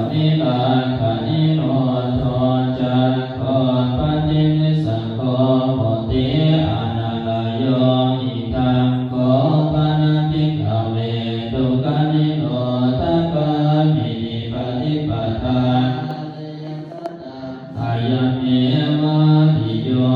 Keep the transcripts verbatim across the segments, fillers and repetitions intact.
virāganirodho cāgo paṭinissaggo mutti anālayo. Idaṃ kho pana, bhikkhave, dukkhanirodhagāminī paṭipadā ayameva ariyo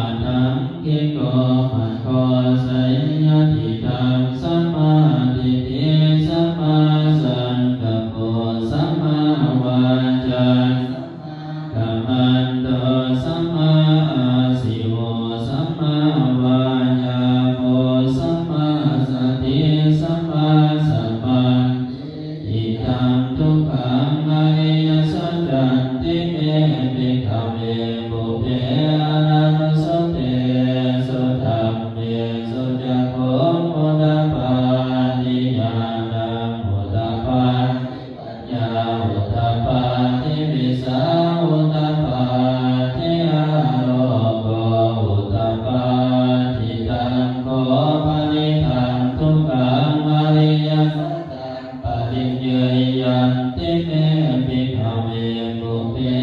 aṭṭhaṅgiko maggo. Seyyathīdaṃ, sammādiṭṭhi sammāsaṅkappo sammāvācā kammanto sammāājīvo sammāvāyāmo sammāsati sammāsamādhi. Idaṃ dukkhaṃ ariyasaccanti me, bhikkhave, pubbe ananussutesu dhammesu cakkhuṃ udapādi ñāṇaṃ udapādi paññā udapādi vijjā udapādi āloko udapādi. Taṃ kho panidaṃ dukkhaṃ ariyasaccaṃ pariññeyyanti me, bhikkhave, pubbe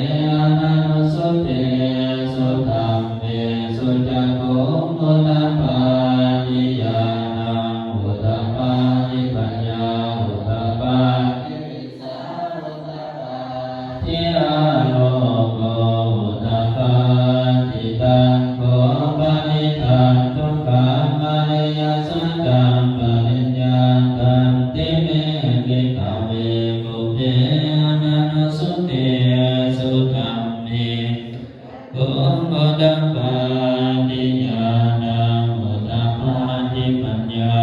ananussutesu dhammesu cakkhuṃ udapādi ñāṇaṃ udapādi paññā udapādi āloko udapādi. Taṃ kho panidaṃ dukkhaṃ ariyasaccaṃ pariññātanti me, bhikkhave, pubbe ananussutesu dhammesu cakkhuṃ udapādi ñāṇaṃ udapādi paññā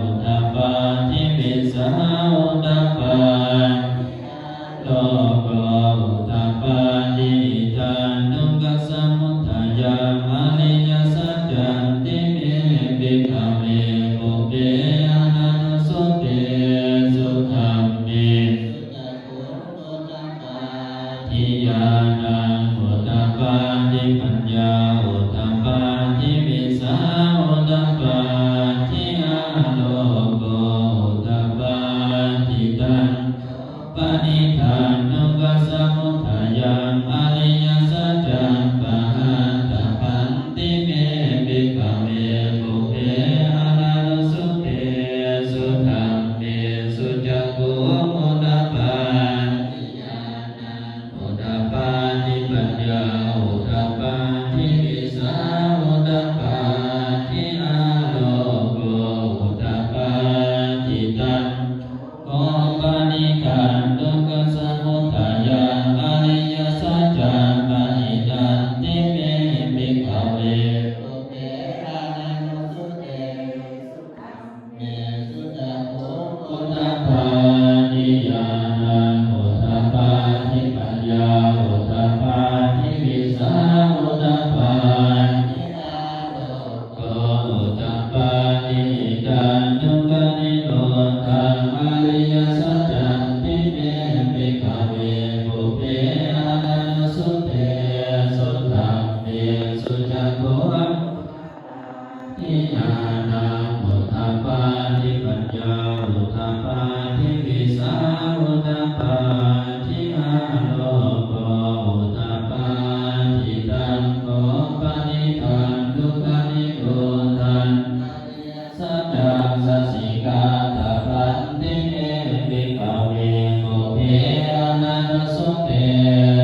udapādi vijjā udapādi āloko udapādi. Idaṃ dukkhasamudayaṃ ariyasaccanti me, bhikkhave, pubbe ananussutesu dhammesu cakkhuṃ udapādi ñāṇaṃ udapādi paññā udapādi vijjā udapādi āloko udapādi. Taṃ kho panidaṃ dukkhasamudayaṃ ariyasaccaṃ pahātabbanti me, bhikkhave, pubbe ananussutesu dhammesu cakkhuṃ udapādi ñāṇaṃ udapādi paññā udapādi vijjā udapādi āloko udapādi. Taṃ kho panidaṃ dukkhasamudayaṃ ariyasaccaṃ panidanti me, bhikkhave, pubbe ananussutesu dhammesu cakkhuṃ udapādi ñāṇaṃ udapādi paññā udapādi vijjā udapādi āloko udapādi. Idaṃ dukkhanirodhaṃ ariyasaccanti me, bhikkhave, pubbe ananussutesu dhammesu cakkhuṃ udapādi ñāṇaṃ udapādi paññā udapādi vijjā udapādi āloko udapādi. Taṃ kho panidaṃ dukkhanirodhaṃ ariyasaccaṃ sacchikātabbanti me, bhikkhave, pubbe ananussutesu